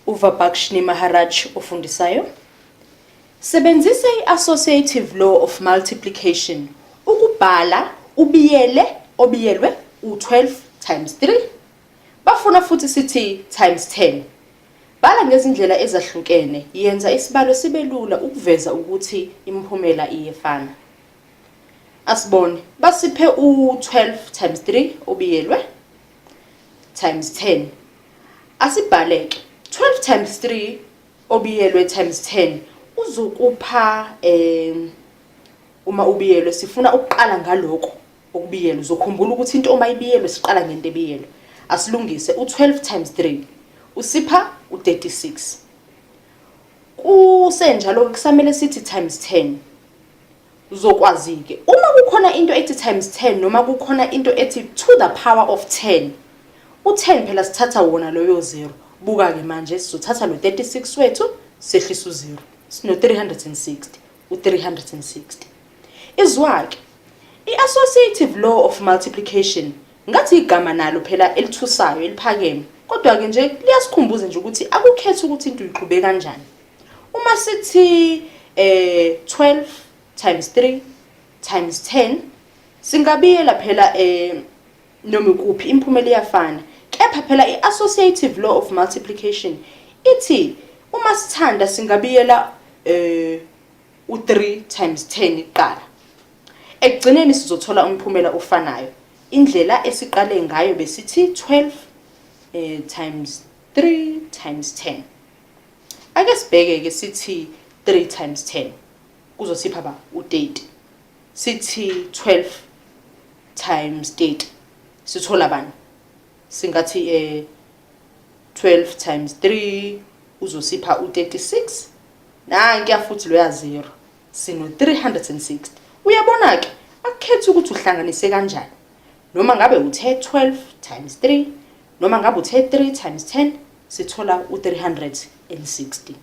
uVabakshni Maharaj ofundisayo. Sebenzisa i-associative law of multiplication ukubhala ubiyele obiyelwe u-12 times 3. Bafuna futhi sithi times 10. Bhala ngezindlela ezahlukene, yenza isibalo sibe lula ukuveza ukuthi imiphumela iyefana. Asibone, basiphe u-12 times 3 obiyelwe times 10. Asibhale-ke, 12 times 3 obiyelwe times 10 uzokupha uma ubiyelwe, sifuna ukuqala ngaloko okubiyelwe. Uzokhumbula ukuthi into uma ibiyelwe siqala ngento ebiyelwe. Asilungise, u-12 times 3 usipha u-36. Kusenjalo-ke kusamele sithi times 10. Uzokwazi-ke uma kukhona into ethi times 10 noma kukhona into ethi to the power of 10, u-10 phela sithatha wona loyo 0. Buka-ke manje, sizothatha lo 36 wethu sehlisa u-0, sino-360, u-360. Izwa-ke, i-associative law of multiplication ngathi igama nalo phela elithusayo eliphakeme, kodwa-ke nje liyasikhumbuza nje ukuthi akukhethi ukuthi into uyiqhube kanjani. Uma sithi 12 times 3 times 10, singabiyela phela noma ikuphi, imiphumela iyafana. Kepha phela i-associative law of multiplication ithi uma sithanda singabiyela u-3 times 10 iqala. Ekugcineni sizothola umphumela ofanayo. Indlela esiqale ngayo besithi 12 times 3 times 10. Ake sibheke ke, sithi 3 times 10 kuzosipha ba u-30. Sithi 12 times 30 sithola bani? Singathi 12 times 3 uzosipha u-36, nankuya futhi loya 0, sino 360. Uyabona ke, akukhethi ukuthi uhlanganise kanjani, noma ngabe uthe 12 times 3 noma ngabe uthe 3 times 10, sithola u-360.